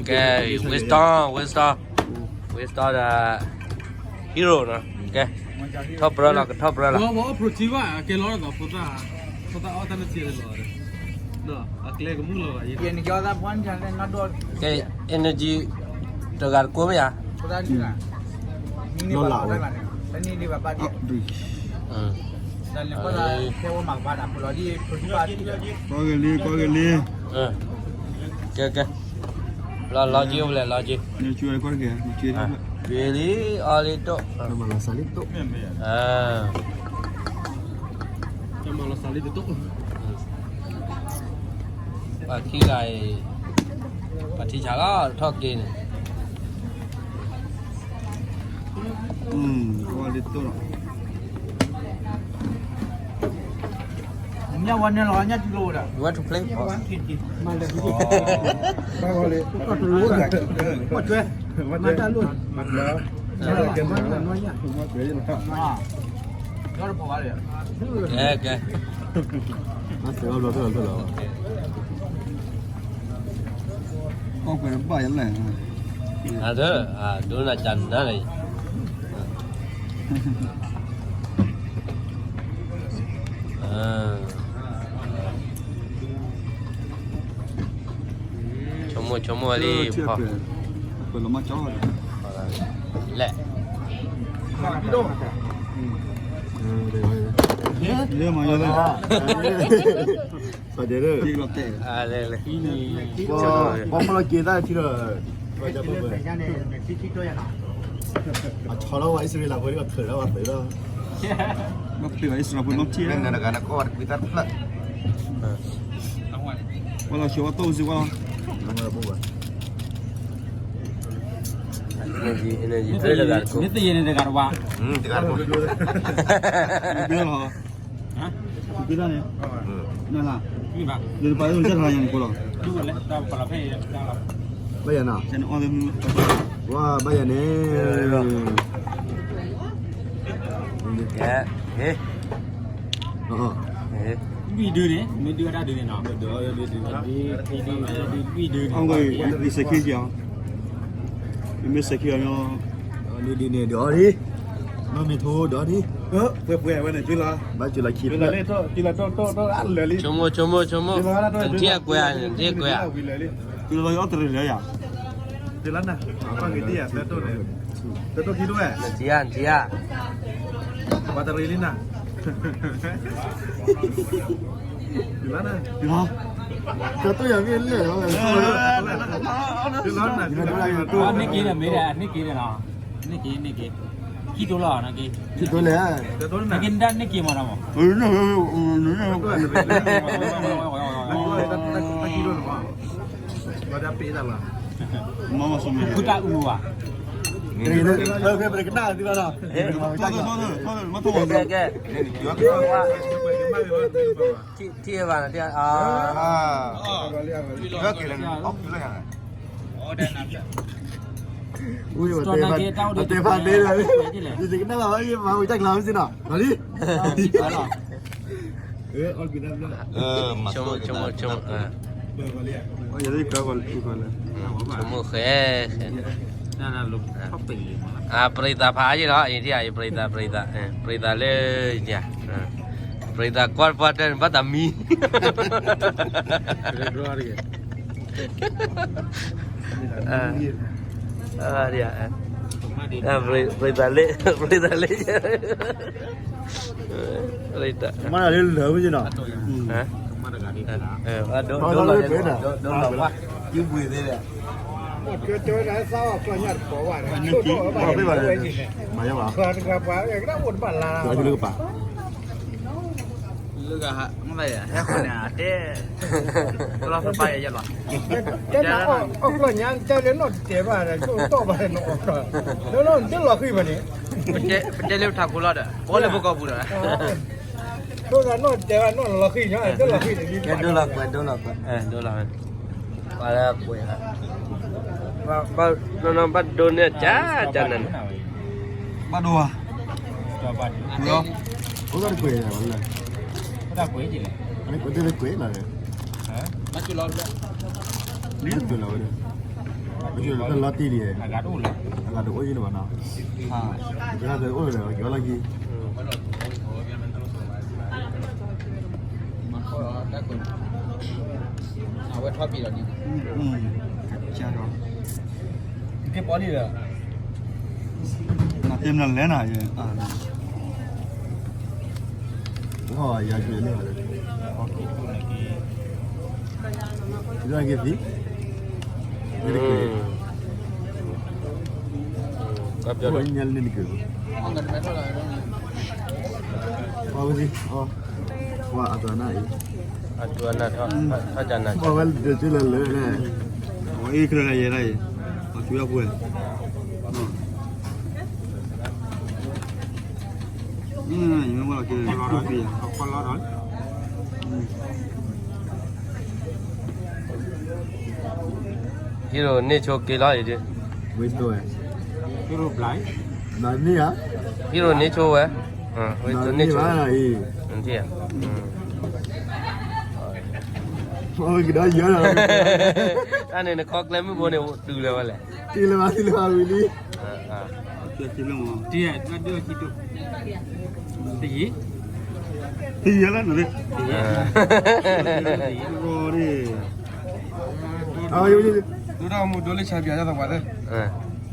ကဲ Winston Winston Winston ဒီး Hero နီၤ ကဲ ထီၣ်ပြၢလီၤ ကထီၣ်ပြၢလီၤ ကဲ energy တဂၤတကိးမ့ၢ်ဧါ ကီၢ်ကလံ ကီၢ်ကလံ ကဲ ကဲ လီၤလီၤက့ၤအိၣ်ဖဲလဲၣ် လီၤက့ၤ က့ၤလံ အီလံတိၣ် ပှၤခံဂၤအံၤ ပှၤထံဆးလီၤ ထီၣ်က့ၤန့ၣ် အီလံတိၣ်လီၤ ညၣ်ဝါနဲလီၤ ညၣ်တူၢ်လိာ်ဝဲဒၣ် You want to play? မၤလဲၣ် ကီၢ်တလိၣ် ကီၢ်ကျွဲ မၤတၢ်လိၣ် ကဲ ကဲ ကီၢ်ပှဲၤဘၣ်ယလဲၣ် အဒိနၤကနၤလီၤ ဆိကမိၣ်ဆိကမိၣ်လံ လဲၣ် ပှၤမၢလီၤက့ၤတၢ်ထံဒီး အဆီလီၤဝဲအံၣ်စရ့လးဖိဒီး အဖျၢၣ်လီၤဝဲဖျၢၣ်လီၤ ဘၣ်ဖျၢၣ်ဝဲအံၣ်စရ့လးဖိနီတထံၣ် ဝဲလီၤဆိဝဲတိၢ်စ့ဝဲလီၤ energy တဂၤတကိး မ့ၢ်သ့ယဲန့ၣ်တဂၤတဝါ တဂၤတကိး ဘ့ၣ်လီၤ ဘ့ၣ်လီၤန့ၣ် နလၢ လၢပှၤလၢကထါယၤန့ၣ်ကိးလီၤ ဘၣ်ယၤနီၤ ဝါ ဘၣ်ယၤန့ၣ် ဟဲ ဟဲ ဘံၣ်ဒုန့ၣ် မ့ၢ်ဒုအတၢ်ဒုန့ၣ်နီၤ ဘံၣ်ဒု ဘံၣ်ဒု ဘံၣ်ဒုန့ၣ် အီၣ်ဝဲအံၤ အံၤစဲးခံက့ၤအီၤ မ့မ့ၢ်စဲးခံအီၤညီ ဒုဒုန့ၣ် ဒုအီၤဒံး မ့မ့ၢ်ထိဒုအီၤဒံး ပှဲၤပှဲၤဝဲန့ၣ် ကၠူလီၤ ဘၣ်ကၠူလီၤခံဖျၢၣ် ဆိကမိၣ်ဆိကမိၣ်ဆိကမိၣ် နထံၣ်အကွဲးဧါ နထံၣ်အကွဲးဧါ ကၠူလီၤအီၣ်တရံးလၢယၤ တလါနၤ ပှၤဂ့ၤတံၢ်ယၤ သၢတိၢ်န့ၣ် သၢတိၢ်ခံတိၢ်ဝဲ နထံၣ်ဧါ နထံၣ်ဧါ ပှၤတရံးလံနၤ တလါနၤ သၢတိၢ်ယၤမ့ၢ်လဲၣ် တလါနၤ န့ၢ်က့ၤန့ၣ်မ့ၢ်ဒၣ် န့ၢ်က့ၤန့ၣ်လီၤ န့ၢ်က့ၤ န့ၢ်က့ၤ ခံတိၢ်လီၤ န့ၢ်က့ၤ ခံတိၢ်လဲၣ် သၢတိၢ်န့ၣ် န့ၢ်က့ၤန့ၣ်တၢ်န့ၢ်က့ၤမးနီၤ တၢ်ခံတိၢ်န့ၣ် ဝါဒပ့တၢ်လီၤ မ့ၢ်တၢ်အူဝါ ကဲ ကဲ ကဲ ထံၣ်ဘၣ်နၤ ဝံၤတဲဖးန့ၣ်လီၤ ယတကနၣ်ဘၣ်ဘၣ် ယမၤဝံၤတၢ်ကျါမ့ၢ်စ့ၢ်နီၤ လီၤလံ ဆိကမိၣ် ဆိကမိၣ် ဆိကမိၣ် ဆိကမိၣ်ဃဲ ဃဲ အပရံသးဖးယံၤလီၤ အံၤထံၣ်ယပရံသးဖးယံၤလီၤ ပရံသး ပရံသးလၢယၤ ပရံသးကွၢ်ပှၢ်တၢ်န့ၣ် ဘၣ်သးမံ ပရံသးလၢ ပရံသးလၢ ပရံသး မၤလၢလၢဝဲနီၤ ဒိၣ်လီၤ ဒိၣ်လီၤ ဒိၣ်လီၤ ယူၤဘှံးသ့ဒီး ကၠီကၠီလၢသးအီၣ်ကျီၢ်ညၣ်တပီၤဝဲ မၤယါဘၣ် တဂၤပှၤကနၣ်အိၣ်တဘၣ်လါ လၢကပၤ လၢကဟး မ့ၢ်ဟဲဃီန့ၣ် အတဲ လီၤသပၢ်ယဲလီၤ တဲနၤ အီၣ်ကျီၢ်ညၣ် တဲလၢနီၢ်တဲဘၣ် ကၠိတီၢ်ဘၣ်နီၤ လၢနီၢ်တလီၤဃံၤဘၣ်န့ၣ် ပတဲလၢပထးခိၣ်လီၤဒီး ပအီၣ်လၢပကီၢ်ပူၤဒီး ဒိၣ်လီၤကွဲး ဒိၣ်လီၤကွဲး ဒိၣ်လီၤကွဲး ပှၤလၢကွဲး ဘၣ်ဒိန့ၣ် ကၢ်ကၢ်နၤန့ၣ် ဘၣ်ဒိဧါ ဘၣ်ကွဲးလီၤ ဘၣ်ကွဲးလီၤ လံၣ်တူၢ်လီၤဝဲန့ၣ် လၢလီၤတံၢ်ဒံး, အဂၤတအိၣ်လၢၤဘၣ်နီၤ, ကအိၣ်လၢၤဒီးက့ၤအီၣ်လီၢ်က့ၤ, အဝဲထီၣ်ပံးလီၤဒံး, ကပီၤလံဒီး, နတဲမနုၤလဲၣ်နၤ, ယၤက့ၤန့ၣ်, ကသံ, ညါလၢန့ၣ်က့ၤ, ပှၤဝဲသံ, ပှၤအတနၢ်အံၤ, အတနၢ်ထီၣ်, ပှၤဝဲတက့လၢလၢ, အအံၤကြၢးလၢယဲဒၣ်အံၤ, အသွံၣ်အပှဲၤ ယမ့ၢ်ဝဲလီၤက့ၤ, ဟံးရိၤန့ၢ်ဆိက့ၤလီၤအံၤဒုး, ဟံးရိၤန့ၢ်ဆိဝဲ, ဟံးရိၤန့ၢ်ဆိဝဲ, တၢ်န့ၣ်နခီကျဲမုၢ်ဘိန့ၣ် တုၤလၢၤဝဲလဲၣ်, တုၤလၢၤဘၣ်, တုၤလၢၤဘၣ်ဝံၤလံ, တယံၤ, တယံၤလၢန, ဒိၣ်ထီၣ်မူဒိၣ်လၢဆါပၠးယသးပှၤသ့ၣ်,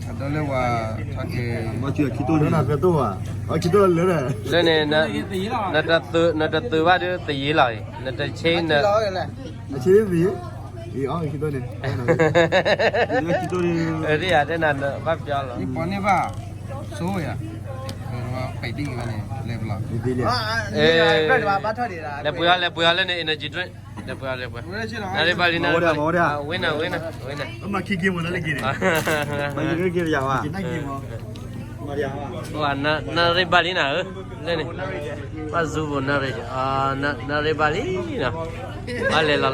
အဒိလၢဝၤ, လၢန့ၣ်, နတသုးဘၣ်ဒီးသယ့လီၤအံၤ, နတဆ့န, ဆ့သ့, အံၤ, ဒ်ယတဲနၤဘၣ်ပျီလီၤ, ပှၤန့ၢ်ဘၣ်, ဆိယၤ, ပဒံၣ်န့ၣ်, လဲၤပှ့ၤအီၤ လဲၤပှ့ၤအီၤလၢန့ၣ် energy drink, လဲၤပှ့ၤအီၤ, လဲၤပှ့ၤ, နရ့ဘၣ်လံနၤ, ဝ့နၤ, ဝ့နၤ, ဝ့နၤ, နရ့ဘၣ်လံနၤဧၢ, လၢန့ၣ်, ဘၣ်ရ့ဘၣ်လံနၤဧၢ, နရ့ဘၣ်လံနၤ, ဘၣ်လဲၤလီၤလီၤ.